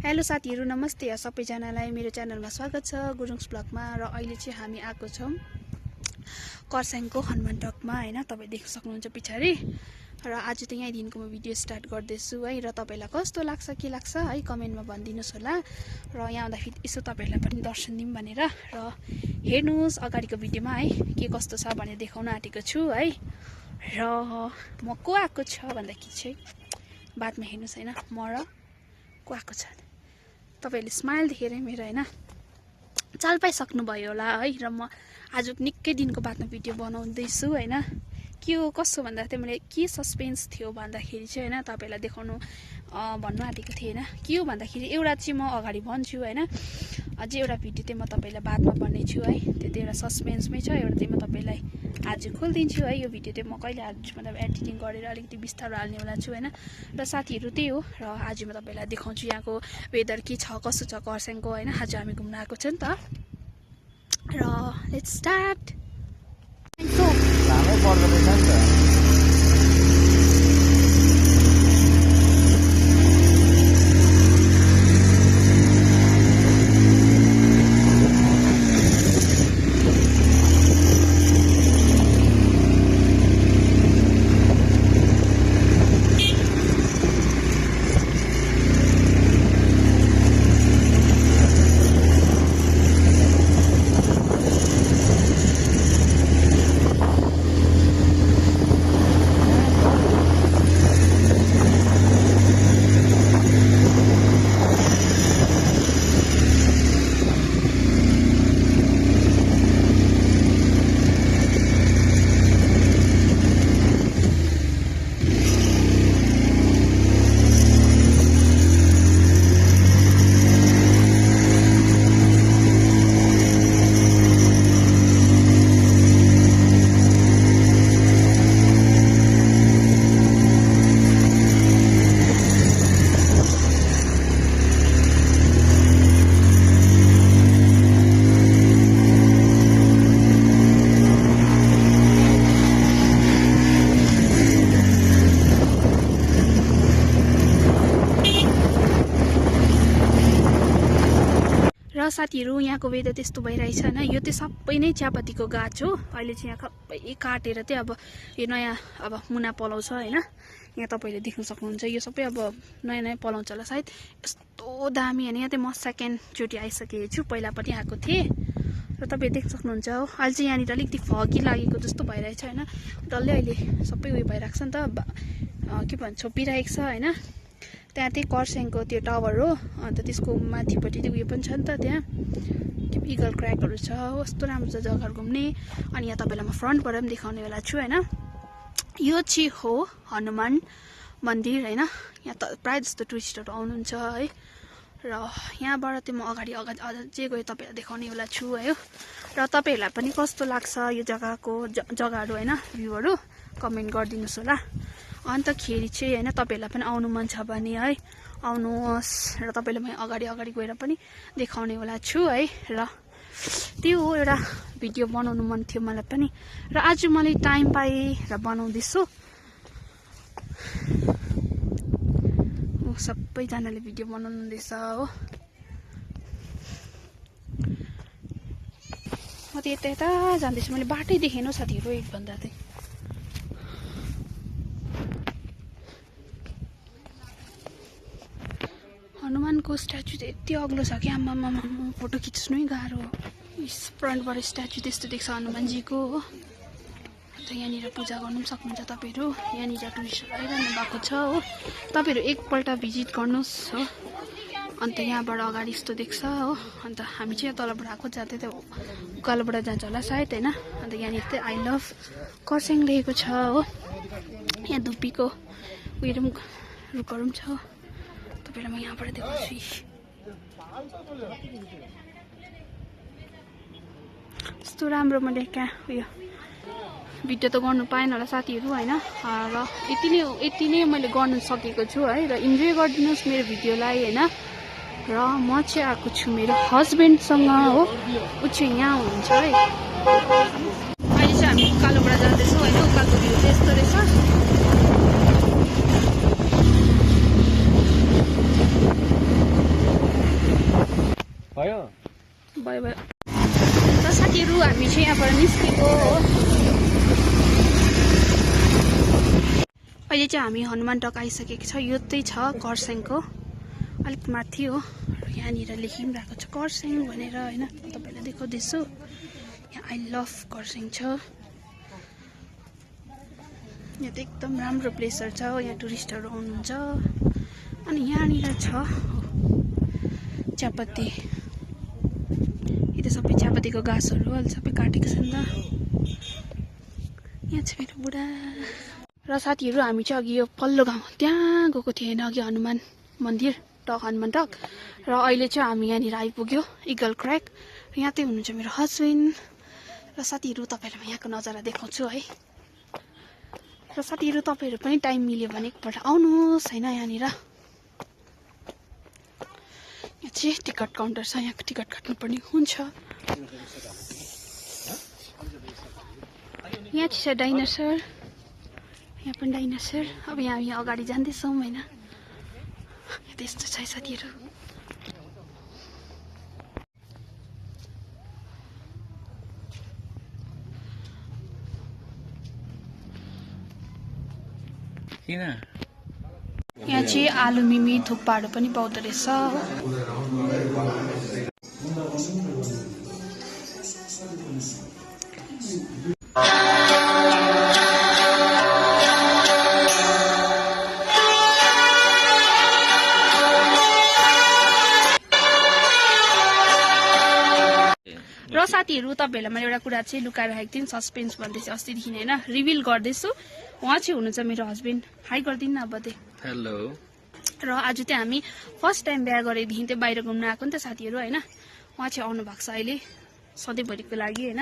hello साथीहरु नमस्ते सबैजनालाई मेरो च्यानलमा स्वागत छ गुरुङस ब्लगमा र अहिले चाहिँ हामी आएको छौं कर्स्याङको हनुमान टकमा हैन तपाई देख्न सक्नुहुन्छ पछाडी र आज चाहिँ यही दिनको म भिडियो स्टार्ट गर्दैछु है र तपाईलाई कस्तो लाग्छ के लाग्छ है कमेन्टमा भनिदिनुस् होला र यहाँ आउँदा फेरि यसो तपाईहरुलाई पनि दर्शन दिउँ भनेर र हेर्नुस् अगाडिको भिडियोमा है के कस्तो छ भनेर देखाउन आटेको छु है र म को आएको छ भन्दाखेरि चाहिँ बादमा हेर्नुस् हैन म र को आएको छ तपाईहरुले स्माइल देखेर मेरो हैन चाल पाइसक्नु भयो होला है र म आज निकै दिनको बादमा भिडियो बनाउँदै छु हैन के हो कसो भन्दा चाहिँ मैले के सस्पेन्स थियो भन्दाखेरि चाहिँ हैन तपाईहरुलाई देखाउनु भन्नु आटेको थिए हैन के हो भन्दाखेरि एउटा चाहिँ म अगाडि भन्छु हैन अझै एउटा भिडियो चाहिँ म तपाईलाई बादमा भन्ने छु है त्यो चाहिँ एउटा सस्पेन्समै छ एउटा चाहिँ म तपाईलाई आज खोल्दिन्छु है यो भिडियो चाहिँ म कहिले हाल्छु मतलब एडिटिङ गरेर अलिकति बिस्तारो हाल्ने वाला छु हैन र साथीहरु त्यही हो र आज म तपाईलाई देखाउँछु यहाँको वेदर के छ कसो छ कर्स्याङको हैन आज हामी घुम्न आएको छ नि त र लेट्स स्टार्ट लामै पर्दो रहेछ नि त र साथीहरु यहाँको वेदर त्यस्तो भइरहेछ हैन यो चाहिँ सबै नै चियापत्तीको गाछ हो अहिले चाहिँ यहाँ सबै काटेर चाहिँ अब यो नयाँ अब मुना पलाउँछ हैन यहाँ तपाईले देख्न सक्नुहुन्छ यो सबै अब नयाँ नयाँ पलाउँछ होला सायद यस्तो दामी हैन यहाँ चाहिँ म सेकेन्ड चोटी आइसकेको छु पहिला पनि आएको थिए र तपाईले देख्न सक्नुहुन्छ हो अहिले चाहिँ यहाँनिर अलिकति फगी लागेको जस्तो भइरहेछ हैन डल्लै अहिले सबै उयो भइराख्छ नि त के भन्छ छोपिरहेको छ हैन त्यहाँ चाहिँ कर्स्याङको त्यो टावर हो अन्त त्यसको माथिपट्टि चाहिँ उयो पनि छ नि त त्यहाँ त्यो इगल क्र्याकहरु छ कस्तो राम्रो छ जग्गाहरु घुम्ने अनि यहाँ तपाईलाई म फ्रन्टबाट पनि देखाउने वाला छु हैन यो चाहिँ हो हनुमान मन्दिर हैन यहाँ त प्राय जस्तो टुरिस्टहरु आउनुहुन्छ है र यहाँबाट चाहिँ म अगाडि अझै गए तपाईलाई देखाउने वाला छु है र तपाईहरुलाई पनि कस्तो लाग्छ यो जग्गाको जग्गाहरु हैन भ्यूहरु कमेन्ट गरिदिनुस् होला अन्तखेरि चाहिँ हैन तपाईहरुलाई पनि आउनु मन छ भने है आउनुहोस् र तपाईलाई म अगाडि गएर पनि देखाउने वाला छु है र त्यो एउटा भिडियो बनाउनु मन थियो मलाई पनि र आज मैले टाइम पाएँ र बनाउँदैछु सबैजनाले भिडियो बनाउनु हुँदैछ हो म त यता जाँदैछु मैले बाटै देखेन साथीहरु एक भन्दा चाहिँ हनुमानको स्ट्याचु चाहिँ यति अग्लो छ कि आम्मामा फोटो खिच्नु नै गाह्रो फ्रन्टबाट स्ट्याचु त्यस्तो देख्छ हनुमानजीको हो अन्त यहाँनिर पूजा गर्नु पनि सक्नुहुन्छ तपाईहरु यहाँनिर टुरिस्टहरु आइरहनु भएको छ हो तपाईहरु एकपल्ट भिजिट गर्नुस् हो अन्त यहाँबाट अगाडि यस्तो देख्छ हो अन्त हामी चाहिँ तलबाट आएको जाँदै त उकालोबाट जान्छ होला सायद हैन अन्त यहाँनिर चाहिँ आई लभ कर्स्याङ लेखेको छ हो यहाँ धुप्पीको उयो रुखहरु पनि छ तपाईहरुलाई म यहाँबाट देखाउँछु यस्तो राम्रो मैले क्या उयो भिडियो त गर्नु पाएन होला साथीहरु हैन र यति नै मैले गर्न सकेको छु है र इन्जोय गरिदिनुस् मेरो भिडियोलाई हैन र म चाहिँ आएको छु मेरो हस्बेन्डसँग हो उ चाहिँ यहाँ हुनुहुन्छ है अहिले चाहिँ हामी उकालोबाट जाँदैछौँ हैन उकालोको भ्यू चाहिँ यस्तो रहेछ भयो भयो भयो र साथीहरू हामी चाहिँ यहाँबाट निस्केको हो अहिले चाहिँ हामी हनुमान टक आइसकेको छ यो चाहिँ छ कर्सेङको अलिक माथि हो यहाँनिर लेखिरहेको छ कर्सेङ भनेर होइन तपाईँलाई देखाउँदैछु यहाँ आई लभ कर्सेङ छ यहाँ त एकदम राम्रो प्लेसहरू छ यहाँ टुरिस्टहरू आउनुहुन्छ अनि यहाँनिर छ चियापत्ती यो त सबै चियापत्तीको गाछहरू अहिले सबै काटेको छ नि त यहाँ छ मेरो बुढा र साथीहरू हामी चाहिँ अघि यो पल्लो गाउँ त्यहाँ गएको थिएँ होइन अघि हनुमान मन्दिर टक हनुमान टक र अहिले चाहिँ हामी यहाँनिर आइपुग्यो इगल क्र्याक र यहाँ चाहिँ हुनुहुन्छ मेरो हस्बेन्ड र साथीहरू तपाईँहरूलाई यहाँको नजारा देखाउँछु है र साथीहरू तपाईँहरू पनि टाइम मिल्यो भने एकपल्ट आउनुहोस् होइन यहाँनिर यहाँ चाहिँ टिकट काउन्टर छ यहाँको टिकट काट्नुपर्ने हुन्छ यहाँ चाहिँ छ डाइनोसर यहाँ पनि डाइनोसर अब यहाँ अगाडि जाँदैछौँ होइन त्यस्तो छ साथीहरू किन यहाँ चाहिँ आलु मिमी थुक्पाहरू पनि पाउँदो रहेछ र साथीहरू तपाईँहरूलाई मैले एउटा कुरा चाहिँ लुकाएर राखेको थिएँ सस्पेन्स भन्दैछु अस्तिदेखि होइन रिभिल गर्दैछु उहाँ चाहिँ हुनुहुन्छ मेरो हस्बेन्ड हाई गरिदिनु अब त्यही हेलो र आज चाहिँ हामी फर्स्ट टाइम बिहा गरेदेखि चाहिँ बाहिर घुम्न आएको नि त साथीहरू होइन उहाँ चाहिँ आउनु भएको छ अहिले सधैँभरिको लागि होइन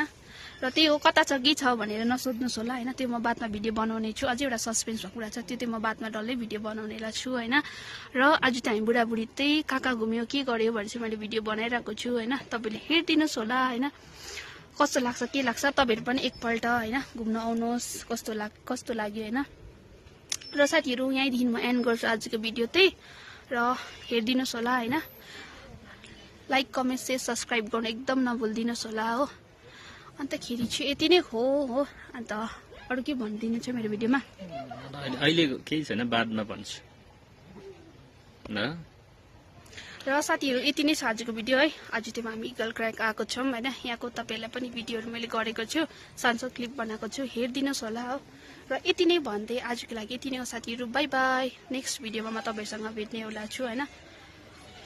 र त्यही हो कता छ के छ भनेर नसोध्नुहोस् होला होइन त्यो म बादमा भिडियो बनाउने छु अझै एउटा सस्पेन्स भएको कुरा छ त्यो चाहिँ म बादमा डल्लै भिडियो बनाउनेलाई छु होइन र आज चाहिँ हामी बुढाबुढी त्यही कहाँ घुम्यो के गर्यो भनेर चाहिँ मैले भिडियो बनाइरहेको छु होइन तपाईँले हेरिदिनुहोस् होला होइन कस्तो लाग्छ के लाग्छ तपाईँहरू पनि एकपल्ट होइन घुम्न आउनुहोस् कस्तो लाग्यो होइन र साथीहरू यहीँदेखि म एन्ड गर्छु आजको भिडियो त्यही र हेरिदिनुहोस् होला होइन लाइक कमेन्ट सेयर सब्सक्राइब गर्नु एकदम नभुलिदिनुहोस् होला हो अन्तखेरि चाहिँ यति नै हो अन्त अरू के भनिदिनु छ मेरो भिडियोमा अहिले केही छैन बादमा भन्छु न र साथीहरू यति नै छ आजको भिडियो है आज चाहिँ हामी इगल क्र्याक आएको छौँ होइन यहाँको तपाईँहरूलाई पनि भिडियोहरू मैले गरेको छु सानो क्लिप बनाएको छु हेरिदिनुहोस् होला हो र यति नै भन्दै आजको लागि यति नै हो साथीहरू बाई बाई नेक्स्ट भिडियोमा म तपाईँहरूसँग भेट्ने होला छु होइन